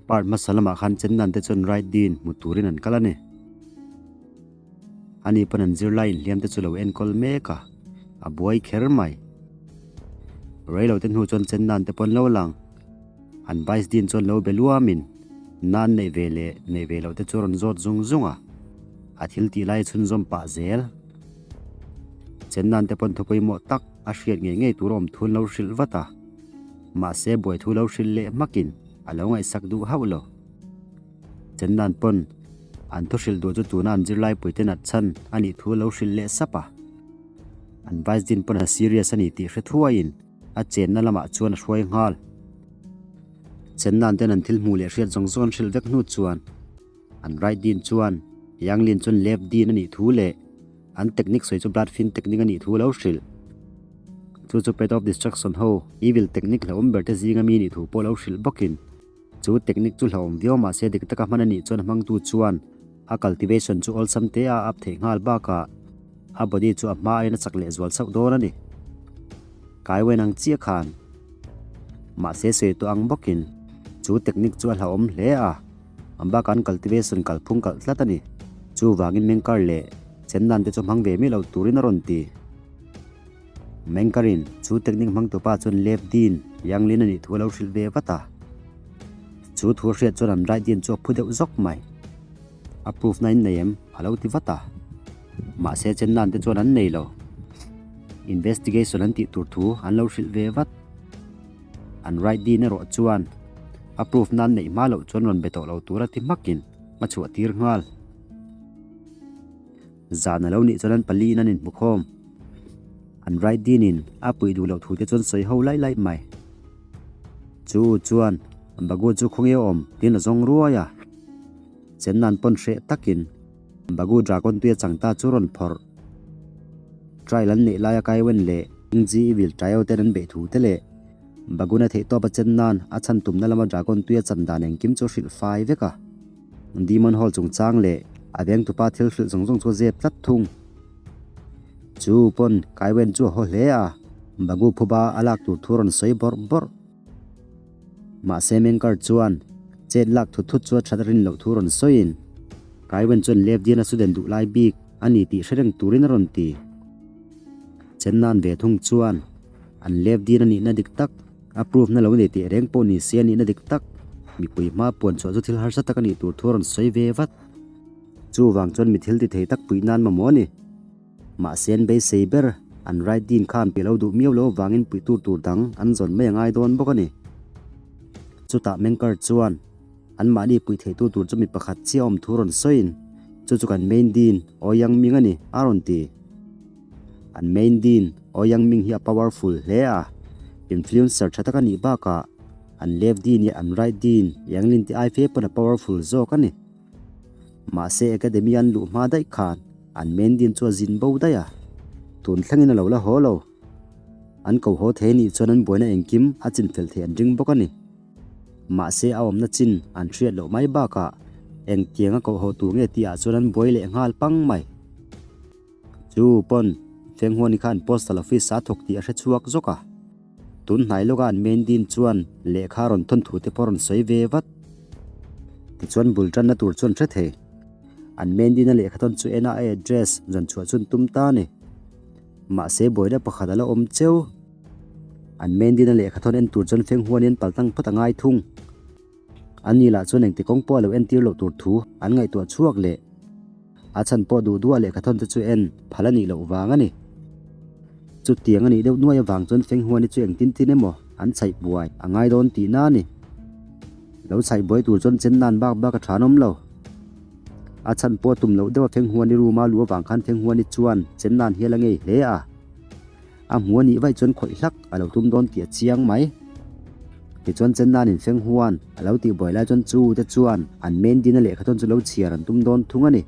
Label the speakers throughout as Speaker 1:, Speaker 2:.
Speaker 1: Part hmasa lamah khan Chennan te chuan Right Dean hmu turin an kal a ni. Ani pawn an zirlai inhliam te chu lo enkawl mek a, a buai kher mai. Reilo te hnu chuan Chennan te pawn lo lang. An Vice Dean chuan lo be luamin nan neih ve leh neih ve loh te chu a rawn zawt zung zung a, a thil tih lai chhunzawm pah zel. Chennan te pawn thu pawimawh tak a hriat ngei ngei tur a awm thun lo hrilh vat a, mahse buai thu lo hrilh leh hmakin a lo ngaihsak duh hauh lo. Chennan pawn an thu hrilh duh chu tuna an zirlai puite nat chhan a nih thu lo hrilh leh sap a. An Vice Dean pawn a serious a ni tih hre thuaiin a chenna lamah chuan a hruai nghal. Chennan ten an thil hmuh leh hriat zawng zawng an hrilh vek hnu chuan an right dean chuan Yang Lin chuan left dean a nih thu leh an technique sawi chu blood fin technique a nih thu a lo hrilh. Chu chu Path of Destruction ho evil technique hlauhawm ber te zinga mi nih thu pawh lo hrilh bawkin chu technique chu hlauhawm viau mahse dik taka hman a nih chuan a hmangtu chuan a cultivation chu awlsam te a up theih nghal bakah a body chu a hma aiin a chak leh zual chauh dawn a ni. Kai wen ang chiah khan mahse sawi tawh ang bawkin chu technique chu a hlauhawm hle a. An bakah an cultivation kalphung kalh tlat a ni. Chuvangin Mengkar leh Chennan te chu hmang ve miah lo turin a rawn ti. Mengkarin chu technique hmang tupa chuan left Dean Yanglin a nih thu a lo hrilh ve vat a. Chu thu a hriat chuan an right Dean chu a phu deuh zawk mai. A proof na in nei em? a lo ti vat a. Mahse Chennan te chuan an nei lo. Investigation an tih tur thu an lo hrilh ve vat. An right Dean erawh chuan a proof nan neih hma loh chuan rawn be tawh lo tura ti hmakin a chhuah tir nghal. Zan a lo nih chuan an paliin an inhmu khawm. An right Dean in a puih duh loh thu te chuan sawi ho laih laih mai. Chu chuan Bagu chu khawnge awm tiin a zawng ruai a. Chennan pawn hreh takin Bagu Dragon tuia chang ta chu rawn phawrh. Trial an neih laia Kaiwen leh Ingji Evil Trio ten an beih thu te leh Baguna theih tawp a chen nan a chhan tumna lama Dragon tuia chan dan engkim chu a hrilh fai vek a. Demon Hall chungchang leh a vengtupa thil hrilh zawng zawng chu a zep tlat thung. Chu pawn Kaiwen chu a haw hle a, Bagu phuba a lak tur thu a rawn sawi bawrh bawrh. Mahse Mengkar chuan chet lak thut thut chu a that rin loh thu rawn sawiin Kaiwen chuan lep dian a suden duh lai bik a ni tih hre reng turin a rawn ti. Chennan ve thung chuan an lep dian a nihna dik tak a proof na lo nei tih reng pawh ni se a nihna dik tak mipui hma puan chhuah chu thil harsa tak a nih tur thu a rawn sawi ve vat. Chuvang chuan mi thil ti thei tak puih nan mamawh a ni. Mahse an beisei ber, an right dean khan pi lo duh miau lo avangin puih tur tur dang an zawn mai a ngai dawn bawk a ni. Chutah Mengkar chuan anmahni puih theitu tur chu mi pakhat chiah awm thu rawn sawiin, Chu chu kan main dean Ouyang Ming a ni, a rawn ti. An main dean Ouyang Ming hi a powerful hle a, influencer tha tak a nih bakah an left dean leh an right dean Yang Lin te ai fe pawn a powerful zawk a ni. Mahse Academy an luh hma daih khan an main din chu a zin bo daih a, tun thlengin a lo la haw lo. An ko haw thei nih chuan an buaina engkim a chin fel theih an ring bawk a ni. Mahse a awmna chin an hriat loh mai bakah engtiang a koh haw tur nge tih ah chuan an buai leh nghal pang mai. Chu pawn Fenghuani khan Postal Office a thawk tih a hre chhuak zawk a. Tun hnai lawka an main din chuan lehkha rawn thawn thu te pawh rawn sawi ve vat. Tichuan bul tanna tur chuan hre thei. An main din a lehkha thawn chu ena a address zawn chhuah chuan tum ta a ni. Mahse buaina pakhat a la awm cheu. An main din a lehkha thawn en tur chuan Fenghuani an paltlang phawt a ngai thung. An ni lah chuan engti kawng pawh a lo entir loh tur thu an ngaihtuah chhuak leh a chhan pawh duh duh a lehkha thawn te chu en phal a nih loh vang a ni. Chutiang a nih deuh nuai avang chuan Fenghuani chu engtin tin emaw an chhaih buai a ngai dawn tihna a ni. Lo chhaih buai tur chuan chen nan bak bak a than awm lo. A chhan pawh a tum loh deuh a Fenghuani room a luh avang khan Fenghuani chuan chen nan hial a ngei hle a. A hmu a nih vaih chuan khawih hlak a lo tum dawn tih a chiang mai. Tichuan Chennan in feng huan a lo tih buai lai chuan chu te chuan an main dina lehkha thawn chu lo chhiar an tum dawn thung a ni.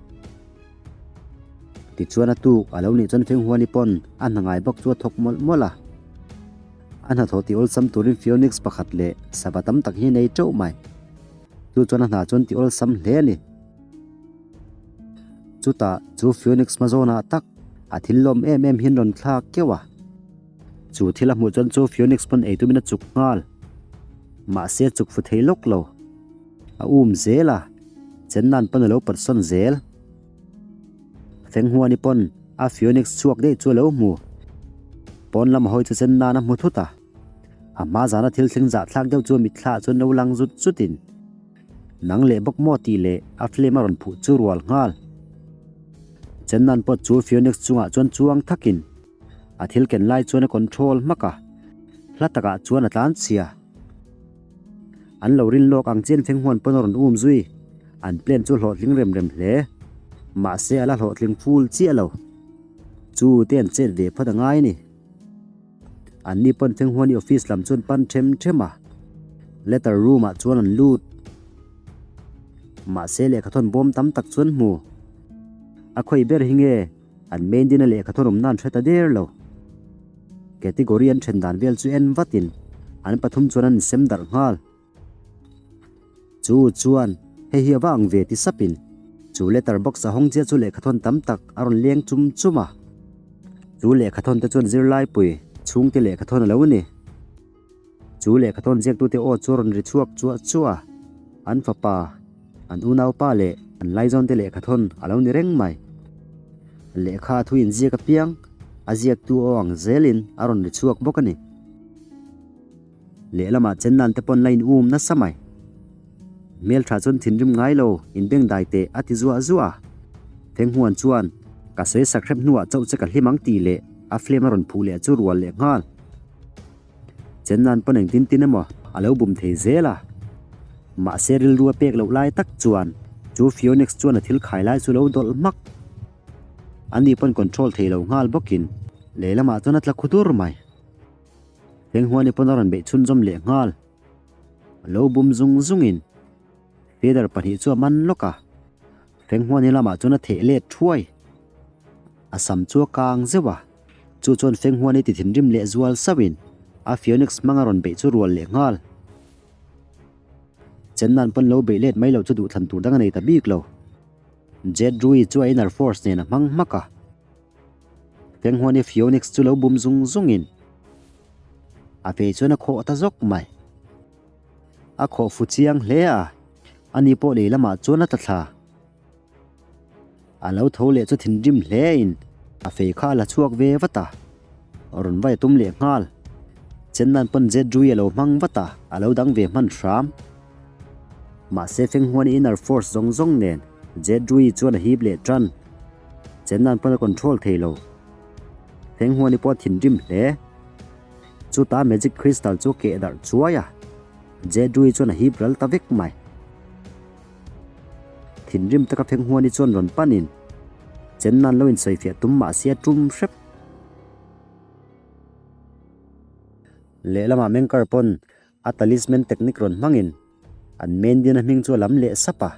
Speaker 1: Tichuan a tuk a lo nih chuan feng huani pawn a hna ngai bawk chu a thawk mawlh mawlh a. A hnathawh tih awlsam turin Phoenix pakhat leh sava tam tak hi a nei teuh mai. Chu chuan a hna chuan tih awlsam hle a ni. Chutah chu Phoenix hma zawnah tak a thil lawm em em hian rawn thlak keuh a. Chu thil a hmuh chuan chu Phoenix pawn ei tumin a chuk nghal. Mahse a chuk fu thei lawk lo. A um zel a, Chennan pawn a lo pawtsawn zel. Fenghuani pawn a Phoenix chhuak daih chu a lo hmu. Pawn lam a hawi chu Chennan a hmu thut a. A hma zana thil thleng zahthlak deuh chu a mitthla ah chuan lo lang zut zutin, Nang leh bawk maw tih leh a flame a rawn phuh chu rual nghal. Chennan pawh chu Phoenix chungah chuan chuang thakin a thil ken lai chuan a control hmak a, hla takah chuan a tlan chhia. An lo rin lawk ang chian feng huan pawn a rawn um zui. An plan chu hlawhtling rem rem hle. Mahse a la hlawhtling full chiah lo. Chu te an chet ve phawt a ngai a ni. An ni pawn feng huan i office lam chuan pan them them a. Letter room ah chuan an lut. Mahse lehkhathawn bawm tam tak chuan hmu. A khawi ber hi nge an main dina lehkhathawn awmna an hre ta der lo. Category an then dan vel chu en vatin an pathum chuan an insem darh nghal. Chu chuan hei hi a va ang ve ti sapin chu letter box a hawng chiah chu lehkhathawn tam tak a rawn leng chum chum a. Chu lehkhathawn te chuan zirlaipui chhungte lehkhathawn a lo ni. Chu lehkhathawn ziaktute aw chu a rawn ri chhuak chuah chuah a, an fapa, an unaupa leh an laizawnte lehkhathawn a lo ni reng mai. Lehkha a thu inziak apiang a ziaktu aw ang zelin a rawn ri chhuak bawk a ni. Lehlamah Chennan te pawn la in um nasa mai. Hmeltha chuan thinrim ngai lo, inbengdai teh a ti zuah zuah a. Fenghuan chuan, Ka sawi sak hrep hnuah chauh che ka hlim ang tih leh a flame a rawn phuh leh chu rual leh nghal. Chennan pawn engtin tin emaw a lo bum thei zel a. Mahse rilru a pek loh lai tak chuan chu Phoenix chuan a thil khai lai chu lo dawlh hmak. Ani pawn control thei lo nghal bawkin lehlamah chuan a tla khu dur mai. Fenghuani pawn a rawn beih chhunzawm leh nghal. A lo bum zung zungin feather pahnih chu a man lawk a, Fenghuani lamah chuan a theh let thuai. A sam chu a kang zeuh a, chu chuan Fenghuani ti thinrim leh zual sauhin a Phoenix hmanga rawn beih chu rual leh nghal. Chennan pawn lo beih let mai loh chu duhthlan tur dang a nei ta bik lo. Jet Rui chu a inner force nen a hmang hmak a. Fenghuani Phoenix chu lo bum zung zungin a vei chuan a khawh ta zawk mai. A khawh fu chiang hle a, ani pawh lei lamah chuan a tla thla. A lo tho leh chu thinrim hle in a fei kha a la chhuak ve vat a, rawn vai a tum leh nghal. Chennan pawn jet rui a lo hmang vat a, a lo dang ve hman hram. Mahse Fenghuan inner force zawng zawng nen jet rui chuan a hip leh tan. Chennan pawn a control thei lo. Fenghuani pawh a thinrim hle. Chuta magic crystal chu keh darh chuai a, jet rui chuan a hip ral ta vek mai. Thinrim taka Phenghuani chuan rawn panin Chennan lo insawifiah tum mah sia tum hrep. Lehlamah Mengkar pawn a talisman technique rawn hmangin an main dina hming chu a lam leh sap a,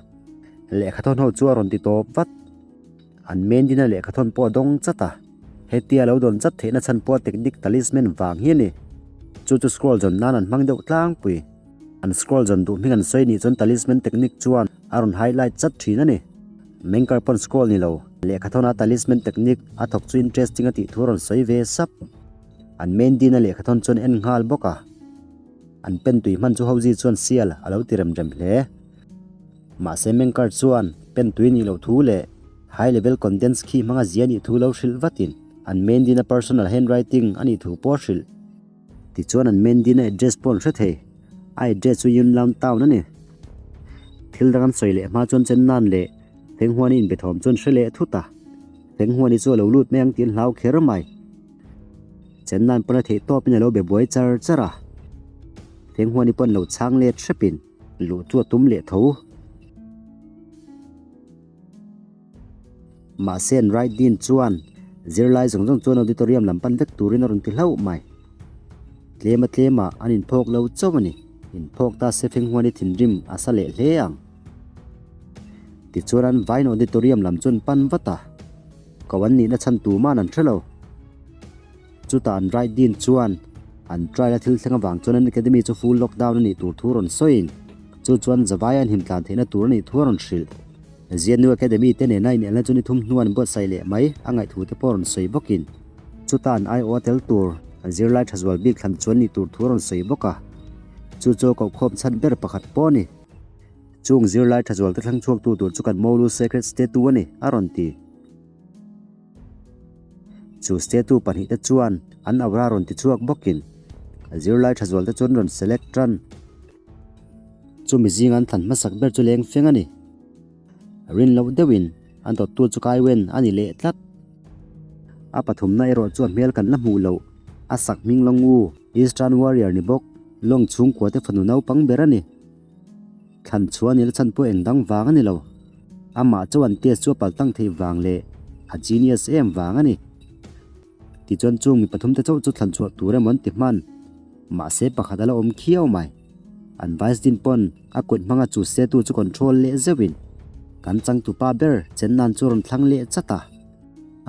Speaker 1: lehkhathawn ho chu a rawn ti tawp vat. An main dina lehkhathawn pawh a dawng chat a, hetia lo dawn chat theihna chhan pawh a technique talisman vang hi a ni. Chu chu scroll zawn nan an hmang deuh tlangpui. An scroll zawn duh hming an sawi nih chuan talisman technique chuan a rawn highlight chat thin a ni. Mengkar pawn scroll ni lo, lehkhathawna talisman technique a thawk chu interesting a tih thu a rawn sawi ve sap. An main dina lehkhathawn chuan en nghal bawk a. An pen tui hman chu Hozi chuan sial a lo ti rem rem hle. Mahse Mengkar chuan pen tui nih loh thu leh high level condense khi hmanga zia nih thu lo hrilh vatin an main dina personal handwriting a nih thu pawh a hrilh. Tichuan an main dina address pawh an hre thei, a address chu Yunlam town a ni. Thil dang an sawi leh hma chuan Chennan leh Fenghuani inbethawm chuan hre leh thut a, Fenghuani chu a lo lut mai ang tih an hlau kher mai. Chennan pawn a theih tawpin a lo be buai char char a, Fenghuani pawn lo chhang let hrepin luh chu a tum leh tho. Mahse an right dean chuan zirlai zawng zawng chuan auditorium lam pan vek turin a rawn ti hlauh mai. Tlema tlemah an inphawk lo chauh a ni. Inphawk ta se Fenghuani thinrim a sa leh hle ang. Tichuan an vain auditorium lam chuan pan vat a, ko an nihna chhan tuman an hre lo. Chutah an right dean chuan an trial a thil thleng avang chuan an academy chu full lockdown a nih tur thu rawn sawiin chu chuan Zavai an himtlan theihna tur a nih thu a rawn hrilh. Ziannu Academy te nena inelna chu ni thum hnuan buatsaih leh mai a ngaihthu te pawh rawn sawi bawkin chuta an aiawh a tel tur zirlai tha zual bik thlan chuan nih tur thu a rawn sawi bawk a, chu chu a kohkhawm chhan ber pakhat pawh a ni. Chung zirlai tha zualte thlang chhuaktu tur chu kan Molu Sacred Statue a ni, a rawn ti. Chu statue pahnihte chuan an aura rawn ti chhuak bawkin zirlai tha zualte chuan rawn select tan. Chumi zinga an thlan hmasak ber chu leng feng a ni. Rin loh deuhin an dawttu chu Kaiwen a ni leh tlat. A pathumna erawh chu a hmel kan la hmuh loh, a sak hming Longu, Eastern Warrior ni bawk, lawng chhungkuate fanu naupang ber a ni. Thlan chhuah a ni la chhan pawh eng dang vang a ni lo. Amah chuan test chu a paltang theih vang leh a genius em vang a ni. Tichuan chung mi pathumte chauh chu thlan chhuah tur emaw an ti hman. Mahse pakhat a la awm khiau mai. An vice din pawn a kut hmanga chu setu chu control leh zeuhin kan changtupa ber Chennan chu a rawn thlang leh chat a.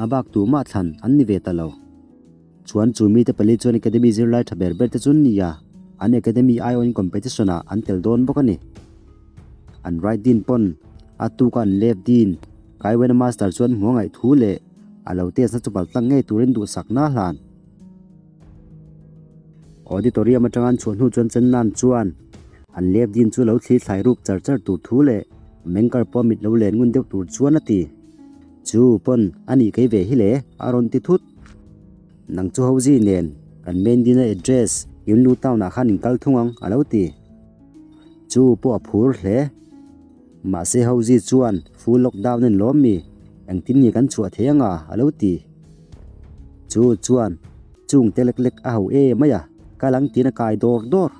Speaker 1: A bak tumah thlan an ni ve ta lo. Chuan chu mite pali chuan Academy zirlai tha ber ber te chu an ni a, an Academy aiawhin competition ah an tel dawn bawk a ni. An right din pawn a tuka an left din Kaiwena master chuan hmuh a ngaih thu leh a lo test na chu paltlang ngei turin duhsakna a hlan. Auditorium atanga an chhuah hnu chuan Chennan chuan an left din chu lo thli thlai ruk char char tur thu leh mengkar pawh a mit lo len ngun deuh tur chuan a ti. Chu pawn a nih kei ve hi le a rawn ti thut. Nang chu Hozi nen kan main dinner address Yunlu town ah khan in kal thung ang a lo ti. Chu pawh a phur hle. Mahse Hozi chuan full lockdown in lawm mi engtin nge kan chhuah thei anga a lo ti. Chu chuan chung te lek lek a ho e mai a kal ang tiin a kai dawr dawr.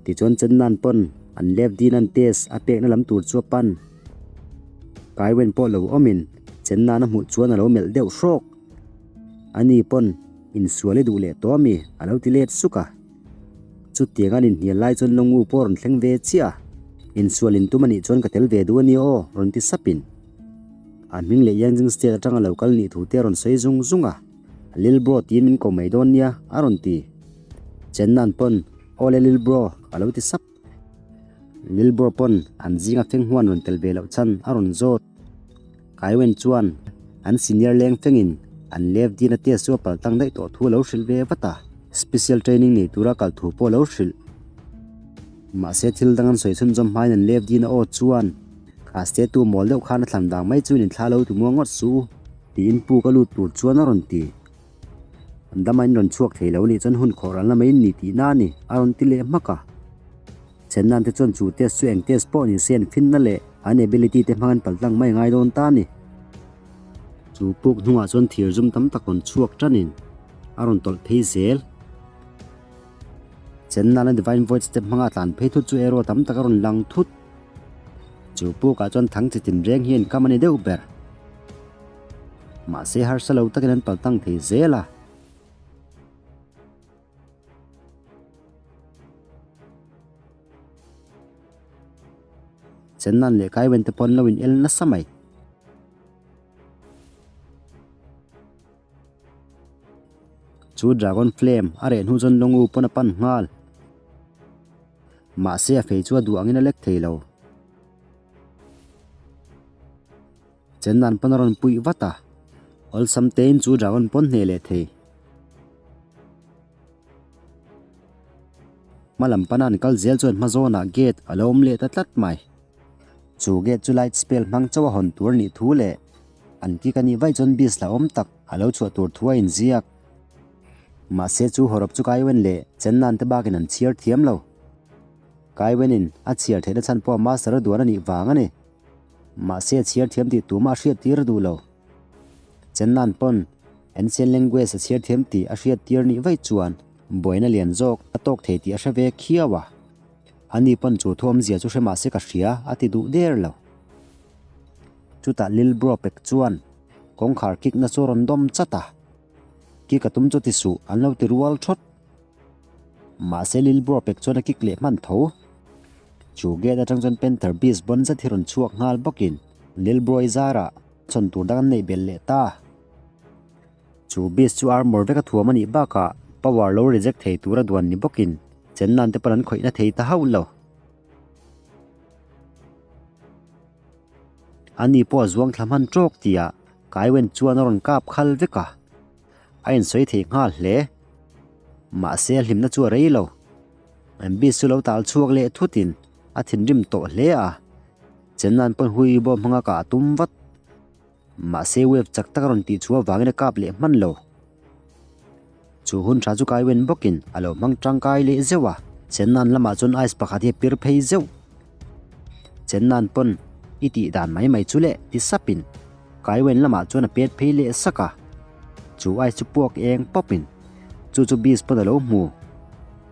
Speaker 1: Tichuan Chennan pawn an left din an test a pekna lam tur chu a pan. Kaiwen pawh lo awmin Chennan a hmuh chuan a lo melh deuh hrawk. Ani pawn insual i duh leh tawh ami a lo ti let suk a. Chutiang an inhnial lai chuan Longu pawh a rawn thleng ve chiah a. Insual intum anih chuan ka tel ve duh ania aw rawn ti sapin a hming leh Yangjing State atanga lo kal nih thu te a rawn sawi zung zung a. Lil bro tiin min ko mai dawn nia a rawn ti. Chennan pawn Awle Lil bro a lo ti sap. Lil bro pawn an zinga feng huan rawn tel ve loh chhan a rawn zawt. Kaiwen chuan an senior leng fengin an left dina test chu a pal tang daih tawh thu a lo hrilh ve vat a. Special training nei tura kal thu pawh a lo hrilh. Mahse thil dang an sawi chhunzawm hmain an left dina aw chuan kha statue mawl deuh khan a thlan vang mai chuan inthla lo ti muang ngawt suh u. Tiin puk a lut tur chuan a rawn ti. An dama in rawn chhuak thei lo nih chuan hun khawh ral na mai in ni tihna a ni, a rawn ti leh hmak a. Chhennan te chuan chu test chu eng test pawh ni se an finna leh an ability te hmang an paltlang mai ngai dawn ta a ni. Chu puk hnungah chuan thir zum tam tak rawn chhuak tanin a rawn tawlh phei zel. Chennana Divine Void Step hmanga tlan phei thut chu arrow tam tak a rawn lang thut. Chu pukah chuan thang chi tinreng hi an kam a ni deuh ber. Mahse harsa lo takin an paltang thei zel a. Chennan leh Kaiwen te pawh an lo in el nasa mai. Chu Dragon Flame a reh hnu chuan Longu pawn a pan nghal. Mahse a fei chu a duh angin a lek thei lo. Chennan pawn a rawn puih vat a, awlsam tein chu Dragon pawn hneh leh thei. Hma lam pana an kal zel chuan hma zawnah gate a lo awm leh ta tlat mai. Chu gate chu light spell hmang chauh a hawn tur nih thu leh an kik a nih vaih chuan beast la awm tak a lo chhuah tur thu a inziak. Mahse chu hawrawp chu Kaiwen leh Chennan te bakin an chhiar thiam lo. Kaiwenin a chhiar theihna chhan pawh a master a duan a nih vang a ni. Mahse a chhiar thiam tih tumah a hriat tir a duh lo. Chennan pawn ancient language a chhiar thiam tih a hriat tir nih vaih chuan buaina lian zawk a tawk thei tih a hre ve khiau a. Ani pawn chu thu awmzia chu hre mahse ka hria a ti duh der lo. Chutah Lil Bro pek chuan kawngkhar kick na chu a rawn dawm chat a. Kick a tum chu ti suh an lo ti rual thawt. Mahse Lil Bro pek chuan a kick leh hman tho. Chu gate atang chuan Panther Beast bawn zet hi rawn chhuak nghal bawkin Lil Bro i zarah chhawn tur dang an neih belh leh ta. Chu Beast chu armor vek a thuam a nih bakah power lo reject thei tura duan ni bawkin chen nan te pawn an khawihna thei ta hauh lo. Ani pawh a zuang thla hman tawk tihah Kaiwen chuan a rawn kap khal vek a, a insawi thei nghal hle. Mahse a hlimna chu a rei lo. Beast chu lo tal chhuak leh thutin. A thinrim tawh hle a, Chennan pawn hui bawm hmanga kah a tum vat. Mahse wave chak tak a rawn tih chhuah avangin a kap leh hman lo. Chu hun tha chu kai wen bawkin a lo hmang tangkai leh zeuh a, Chennan lamah chuan ice pakhat hi a pir phei zeuh. Chennan pawn i tih dan mai mai chu leh ti sapin kai wen lamah chuan a pet phei leh sak a. Chu ice chu puak eng pawpin chu chu Beast pawn a lo hmu.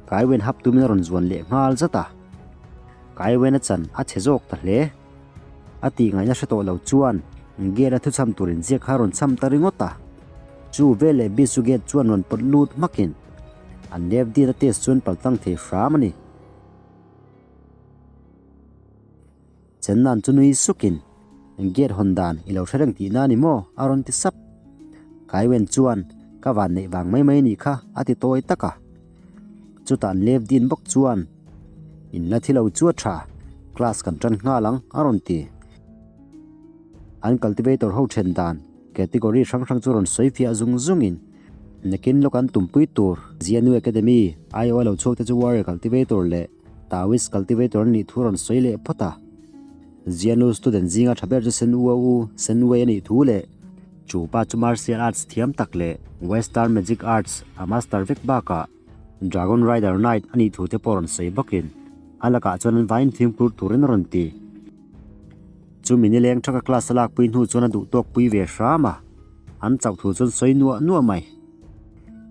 Speaker 1: Kai wen hap tumin a rawn zuan leh nghal zat a. Kai wen a chan a chhe zawk ta hle. A tih ngaihna hre tawh lo chuan gate a thuchham tur inziak kha a rawn chham ta ringawt a. Chu veleh Bisu gate chuan rawn pawt lut hmakin an left dina test chuan paltlang thei hram a ni. Chennan chu nui sukin gate hawn dan i lo hre reng tihna a ni maw? a rawn ti sap. Kaiwen chuan ka van neih vang mai mai a nih kha a ti tawi tak a. Chutah an left din bawk chuan In la thi lo chu a tha, class kan tan nghal ang a rawn ti. An cultivator ho then dan category hrang hrang chu rawn sawi fiah zung zungin nakin lawk an tumpui tur Zianu Academy aiawh a lo chhuak te chu warrior cultivator leh Taoist cultivator an nih thu rawn sawi leh phawt a. Zianu student zinga tha ber chu Sen Ua U Sen Wei a nih thu leh chu pa chu martial arts thiam tak leh western magic arts a master vek bakah Dragon Rider Knight a nih thu te pawh rawn sawi bawkin a lakah chuan an vaiin fimkhur turin a rawn ti. Chumi nileng thaka class a lakpui hnu chuan a duh tawk pui ve hram a, an chauh thu chuan sawi nuah nuah mai.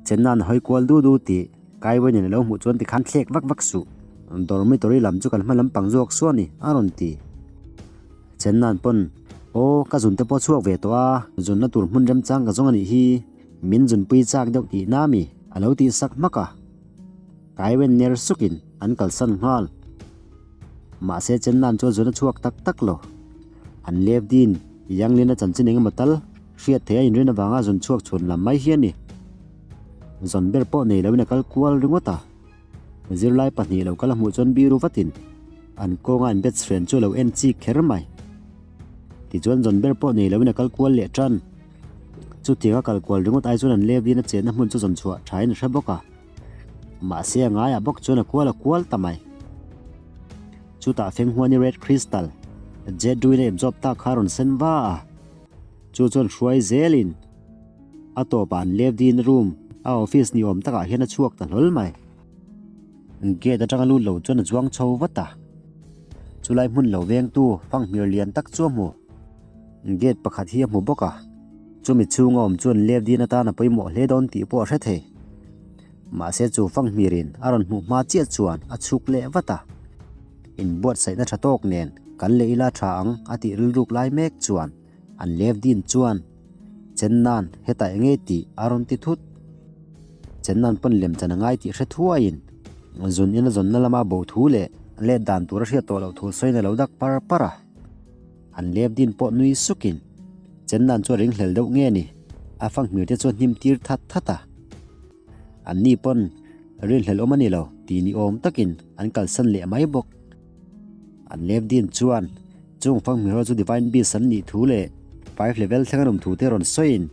Speaker 1: Chenna'n hawi kual du du tih Kaiwen-in a lo hmuh chuan tikhan thlek vak vak suh, dormitory lam chu kan hma lampang zawk suah a ni a rawn ti. Chenna'n pawn, Aw, ka zun te pawh chhuak ve tawh a, zunna tur hmun remchang ka zawng a nih hi. Min zunpui chak deuh tih na mi a lo tih sak hmak a. Kaiwen ner sukin an kalsan nghal. Mahse Chennan chuan zun a chhuak tak tak lo. An lep din Yanglin a chanchin eng emaw tal hriat theih a inrin avanga zun chhuak chhun lam mai hi a ni. Zawn ber pawh nei loin a kal kual ringawt a. Zirlai pahnih lo kal a hmuh chuan biru vatin an kawnga an best friend chu a lo en chik kher mai. Tichuan zawn ber pawh nei loin a kal kual leh tan. Chutianga kal kual ringawt ai chuan an levin a chenna hmun chu zawn chhuah thain a hre bawk a. Mahse a ngaiah bawk chuan a kual a kual ta mai. Chutah Fenghuani Red Crystal, Jet Ruin a absorb tak kha a rawn sen va a. Chu chuan hruai zelin a tawpah an levdin room a office ni awm takah hian a chhuak ta hlawl mai. Gate atanga lut lo chuan a zuang chho vat a. Chulai hmun lo vengtu fanghmir lian tak chu a hmu. Gate pakhat hi a hmu bawk a, chumi chhunga awm chuan levdin atan a pawimawh hle dawn tih pawh a hre thei. Mahse chu fanghmirin a rawn hmuh hma chiah chuan a chhuk leh vat a. Inbuatsaihna tha tawk nen kan leh ila tha ang a tih rilruk lai mek chuan an levdin chuan Chennan hetah eng nge tih a rawn ti thut. Chennan pawn lemchan a ngai tih hre thuaiin zun in a zawnna lama bo thu leh let dan tur a hriat tawh loh thu sawiin a lo dak par par a. An levdin pawh nui sukin Chennan chu a ringhlel deuh nge ni a fanghmir te chu a hnim tir that that a. An ni pawn rinhlelh awm a ni lo tih ni awm takin an kalsan leh mai bawk. An levdin chuan chung fanghmir ho chu Divine Beast an nih thu leh five level thleng an awm thu te rawn sawiin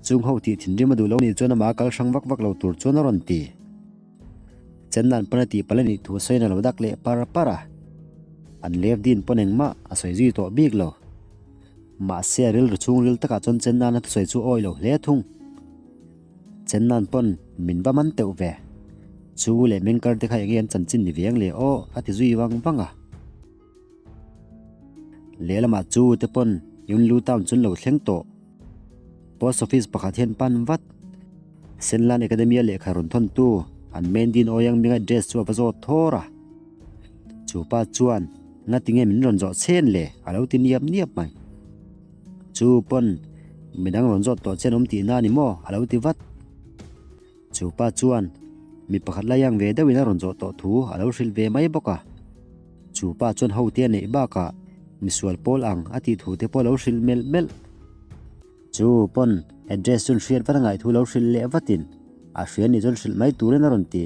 Speaker 1: chung ho tih thinrim a duh lo nih chuan amah a kal hrang vak vak lo tur chuan a rawn ti. Chennan pawn a tih palh a nih thu sawiin a lo dak leh par par a. An levdin pawn engmah a sawi zui tawh bik lo. Mahse a rilru chhungril takah chuan Chennan a thusawi chu a awih lo hle thung. Chennan pawn min va man teuh ve. Chu leh Mengkar te kha enge an chanchin ni veng le aw a ti zui vang vang a. Lehlamah chu te pawn Yunlu town chu an lo thleng tawh. Post office pakhat hian pan vat. Senlan Academy a lehkha rawn thawn tu an main din Ouyang Ming address chu a va zawt thawr a. Chu pa chuan ngatinge min rawn zawh chhen le a lo ti niap niap mai. Chu pawn midang rawn zawt tawh che an awm tihna a ni maw? a lo ti vat. Chu pa chuan mi pakhat la yang ve deuhin a rawn zawh tawh thu a lo hrilh ve mai bawk a. Chu pa chuan ho te a neih bakah misual pawl ang a tih thu te pawh a lo hrilh melh melh. Chu pawn address chuan hriat vat a ngaih thu lo hrilh leh vatin a hria nih chuan hrilh mai turin a rawn ti.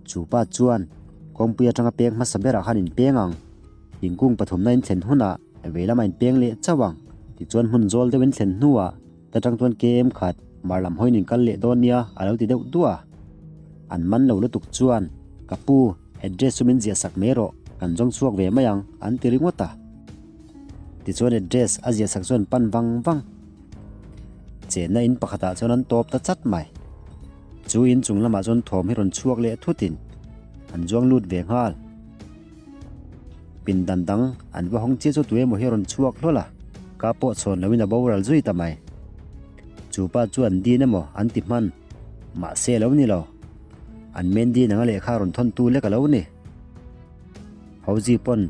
Speaker 1: Chu pa chuan kawngpui atanga peng hmasa berah khan inpeng ang. Thingkung pathumna in thlen hunah vei lamah in peng leh chauh ang. Tichuan hmun zawl deuh in thlen hnuah ta tang chuan KM khat mar lam hawiin in kal leh dawn nia a lo ti deuh duah a. An man lo lutuk chuan ka pu address chu min ziah sak mai rawh. Kan zawng chhuak ve mai ang, an ti ringawt a. Tichuan address a ziahsak chuan pan vang vang. Chenna in pakhatah chuan an tawp ta chat mai. Chu in chung lamah chuan thawm hi rawn chhuak leh thutin an zuang lut ve nghal. Pindan dang an va hawng chiah chu tuemaw hi a rawn chhuak hlawl a, ka pawh chhawn loin a boral zui ta mai. Chu pa chu an din emaw an ti hman, mahse a lo ni lo. An men din anga lehkha rawn thawntu lek a lo ni. Hauzi pawn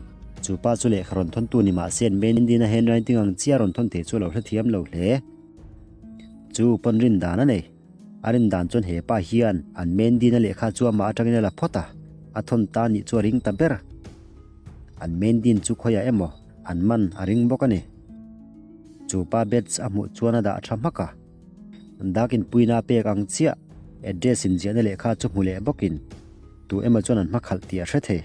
Speaker 1: chu pa chu lehkha rawn thawntu ni mahse an men din a handwriting ang chiah rawn thawn thei chu a lo hrethiam lo hle. Chu pawn rin dan a nei. A rin dan chuan he pa hian an men din a lehkha chu amah atangin a la phawt a, a thawn ta nih chu a ring ta ber. An men din chu khawiah emaw an man a ring bawk a ni. Chu pa badge a hmuh chuan a dah tha hmak a. Dakin puina a pek ang chiah address in ziahna lehkha chu hmu leh bawkin tu emaw chuan an hma khalh tih a hre thei.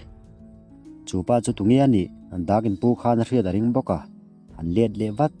Speaker 1: Chu pa chu tunge a nih? Dakin pu khan a hriat a ring bawk a, an let leh vat.